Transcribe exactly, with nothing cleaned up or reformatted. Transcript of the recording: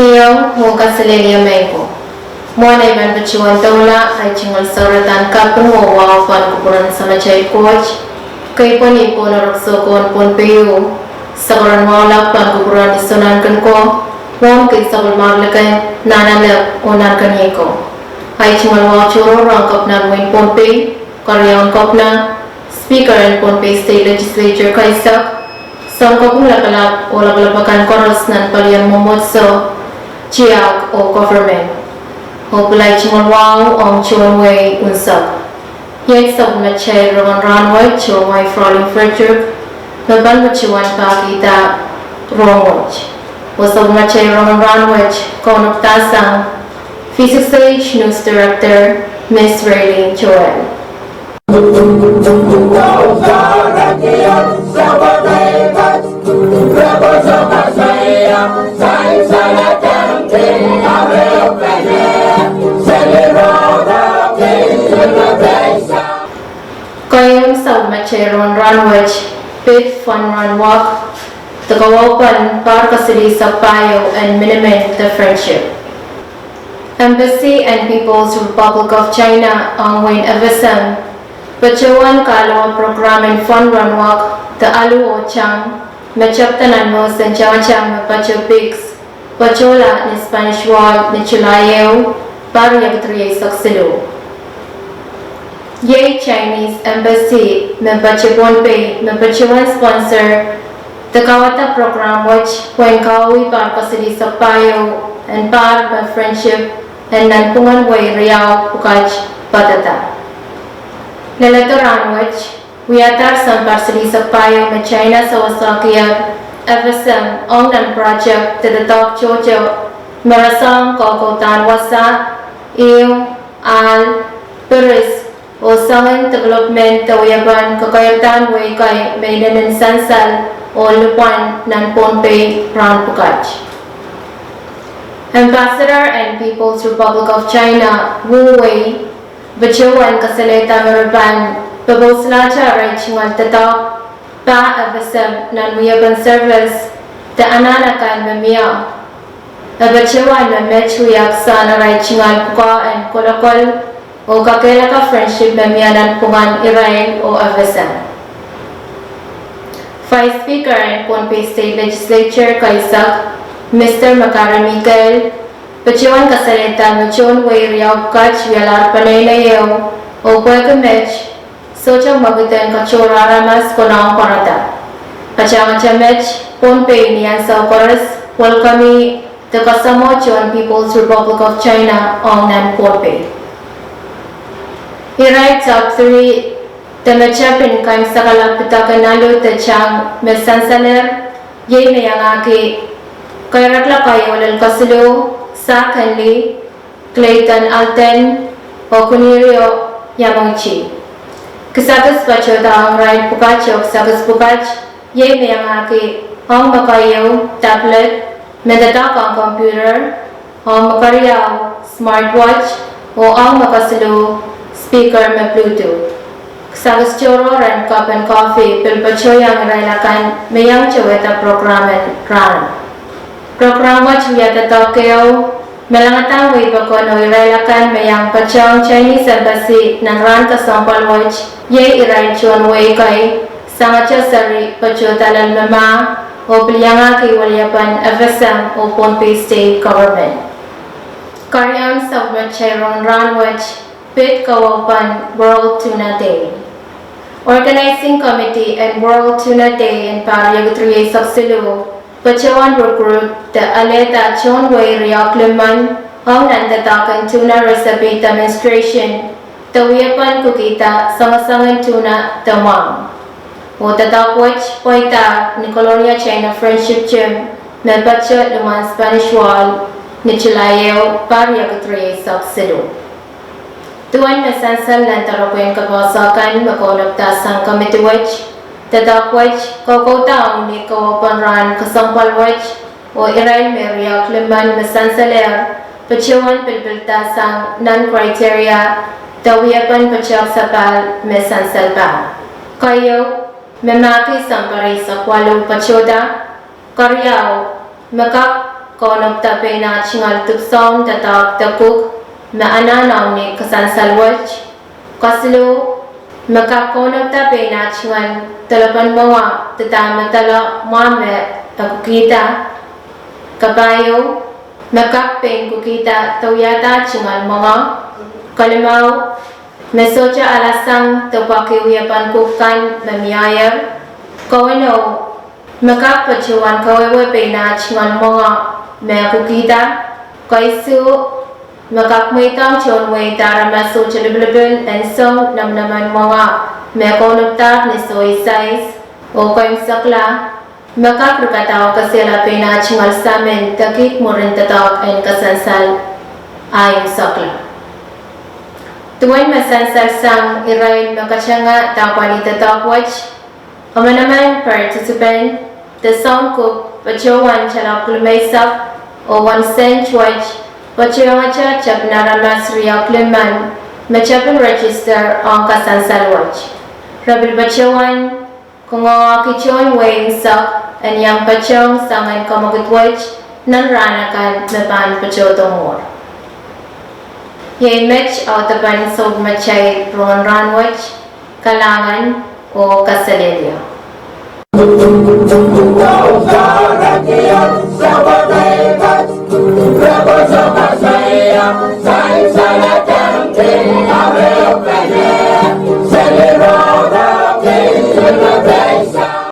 Iang oh kaselehlie mehn ko. Mwohn ei pahn patohwan doula, ei tungoal sarawi kan kaping oh wahu pahn kupwuren Samatail Koht, keipweni pohn erekiso ko en Pohnpei, sakurail wahu lap pahn kupwuren Isonahnken ko, mwohn kei sapwellimomwi likin nan alap oh nan keniei ko. Ei tungoal wahu tohrohr ong Kepina en wehin Pohnpei, Keriaun Kepina, Speaker en Pohnpei State Legislature Keisak, Sounkopwung Lapalap oh lapalap akan koaros nan palien mwomwohdiso, tiahk oh government. Oh pil ei tungoal wahu ong tohn wehi unsek. Iet sapwellimatail rongen rahnwet oh Mwahi Frolin Frederick, me pahn patohwan pahkihda rohng wet. Oh sapwellimatail rongen rahnwet kaunopada sang V six H News Director, Miss Raylene Joel. Keieun sapwellimatail rongen rahnwet, pid Fun Run Walk, de kawahu pahn pahr kaselihsek pahieu en minimin de Friendship. Embassy en People's Republic of China ong wehin F S M, patohwan kahluwa program en Fun Run Walk de alu oh tang, me tepda nan mwohsen tangatang me patoh Pigs, patohla ni Spanish Wall ni July ehu, pahr riekid rieisek siluh. Iei Chinese Embassy me patoh Pohnpei me patohwan sponsor de kauwada program wet pwehn kawauwih pahr kaselihsek pahieu en pahr me Friendship en nanpwungen wehi riau pwukat padahda. Leledo rahnwet, wiadahr sounpar silihsek pahieu me China sewesehkier F S M ong nan project de doadoahk tohto me rasehng kaukaudan wasa, ihmw, ahl, piris, oh soangen development de wiepen kakairada wehi kei me inenen sansal oh lipwen nan Pohnpei rahn pwukat. Ambassador en People's Republic of China, Wu Wei, patohwan kasalehda me re pahn pepouslahte arail tungoal doadoahk pah F S M nan wiepen service de anahn akan me mie. E patohwan me met wia kisehn arail tungoal pwukoa en kolokol oh kakehlaka Friendship me mie nanpwungen irail oh F S M. Vice Speaker en Pohnpei State Legislature Keisak, Mister Makari Mikael, patohwan kasalehda me tohn wehi riau pwukat wialahr peneinei ehu, oh pwehki met, sohte mwekid en katohr aramas konehng pwarada. Patangete met, Pohnpei ni ansou koaros welcome-ih de kasamwo tohn People's Republic of China ong nan Pohnpei. Irail top three de me tepin kaimwisekala pwutak en alu de tang me sansalehr, iei me iangahki Keirekla Kaiohlel kesiluh, Sa Kenli, Clayton Alden, oh Kunirio Yamauchi. Kisakis patohda ong irail pwukat oh kisakis pwukat, iei me iangahki ong me keieu tablet, me doadoahk ong computer, ong me keriau smartwatch, oh ong me kesiluh speaker me Bluetooth. Kisakis tohrohr en cup en coffee pil patohiong irail akan me iang towehda program en rahn. Program wet wia doadoahk ehu me langadahng wehi pokon oh irail akan me iang patohng Chinese Embassy nan rahn kesempwal wet, iei irail tohn wehi kei, sangete seri patohda lel me mah, oh pil iangahki weliepen F S M oh Pohnpei State Government. Keriaun sapwellimatail rongen rahnwet, pid kawahu pahn World Tuna Day. Organizing Committee en World Tuna Day en pahr riekid rieisek siluh, patohwan recruit de alehda tohn wehi riau limmen ong nan doadoahk en tuna recipe demonstration de wiepen kukihda soangosoangen tuna de mwahmw. Oh doadoahk wet pweidahr ni Kolonia China Friendship Gym me patoh limwahn Spanish Wall ni July ehu, pahr riekid rieisek siluh. Duwen me sansal nan doaropwehn kapehse kan me kaunopada sang committee wet, doadoahk wet kaukauda ong ni kawahu pahn rahn kesempwal wet, oh irail me riau limmen me sansalehr patohwan pilipilda sang nan criteria de wiepen patohk sapahl me sansal pah. Keieu, me mahki sounpar eisek waluh patohda. Keriau, me kak Kaunopda pein ah tungoal dipwisoun doadoahk de kuk me anahne ni kasansal wet. Kesiluh, me kak kaunopda pein ah tungoal delepwen mwenge de dahme dahla mwahu me e kukihda. Kapahieu, me kak pein kukihda de wiahda tungoal mwenge. Kelimau, me sohte alasang de pwakih wiepen kuk kan me mieier. Keweneu, me kak patohwan kawehwe pein ah tungoal mwenge me e kukihda. Keisuh, me kak mweidohng tohn wehi de aramas sohte lipilipil en song nemenemen mwenge me kaunopdahk ni sohi sais. Oh keimwsekla, me kak rikadahu kesehla pein ah tungoal samin de kihd mwurin doadoahk en kasansal. Ah imwsekla, duwen me sansal sang irail me katanga de apwalih doadoahk wet, emenemen participant de soun kuk patohwan talahpwiki limeisek, oh uwen sent wet patohwanohng tepin aramas riehk limen me tepin register ong kasansal wet. Re pil patohwan kangoangehki tohn wehi unsek en iang patohng soangen kamwekid wet nan rahn akan me pahn patohdo mwuhr. Iei met audepen sounkihmwatail rongen rahn wet. Kalahngan oh kaselehlie.